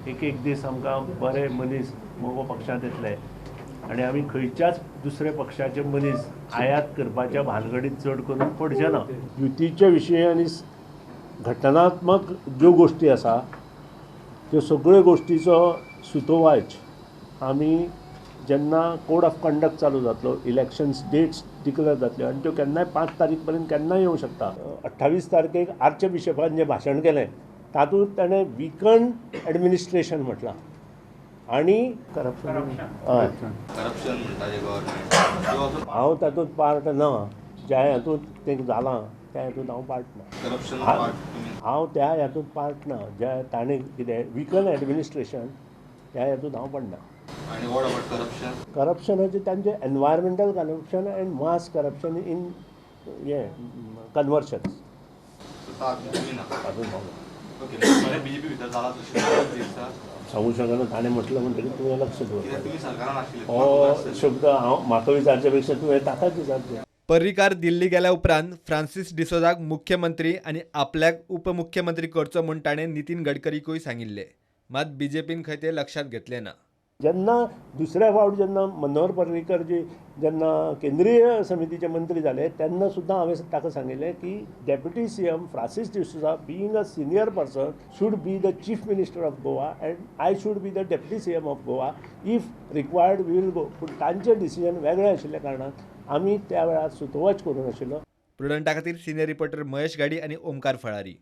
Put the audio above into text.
एक एक दीस आमकां बरे मनीस मगो पक्षांत येतले आनी आमी खंयच्याच दुसऱ्या पक्षाचे मनीस आयात करपाच्या भानगडीत चड करून पडचे ना. युतीच्या विशयी आनी घटनात्मक ज्यो गोश्टी आसा त्यो सगळ्यो गोश्टीचो सुतोवाच आमी जेन्ना कोड ऑफ कंडक्ट चालू जातलो, इलेक्शन्स डेट्स डिक्लेअर जातल्यो आनी त्यो केन्नाय 5 तारीख पर्यंत केन्नाय येवं शकता. 28 तारखेक आर्च बिशपान जें भाशण केलें तातूंत ताणें विकन एडमिनिस्ट्रेशन म्हटलां आनी करप्शन हांव तातूंत पार्ट ना. ज्या हातूंत तें जालां त्या हातूंत हांव पार्ट ना. हांव त्या हातूंत पार्ट ना. ज्या ताणें कितें विकन एडमिनिस्ट्रेशन त्या हातूंत हांव पडना. करप्शनाचें तांचें environmental corruption and mass corruption in हें कन्वर्शन्स तातूंत हांव सांगू शकना. ताणें म्हटलें म्हणटकीर तुवें लक्ष दवरपाचें. हो शब्द हांव म्हाका विचारचे पेक्षा तुवें ताकाच विचारचें. पर्रीकार दिल्ली गेल्या उपरांत फ्रांसीस डिसोझाक मुख्यमंत्री आनी आपल्याक उपमुख्यमंत्री करचो म्हूण ताणें नितीन गडकरीकूय सांगिल्लें. मात बीजेपीन खंय तें लक्षांत घेतलें ना. जेन्ना दुसऱ्या फावट जेन्ना मनोहर पर्रीकर जी जेन्ना केंद्रीय समितीचे मंत्री जाले तेन्ना सुद्दां हांवें ताका सांगिल्लें की deputy CM Francis D'Souza being a senior person should be the chief minister of Goa and I should be the deputy CM of Goa. If required we will go. पूण तांचें डिसिजन वेगळें आशिल्ल्या कारणान आमी त्या वेळार सुतोवाच करूंक नाशिल्लो. प्रुडंटा खातीर सिनियर रिपोर्टर महेश गाडी आनी ओमकार फळारी.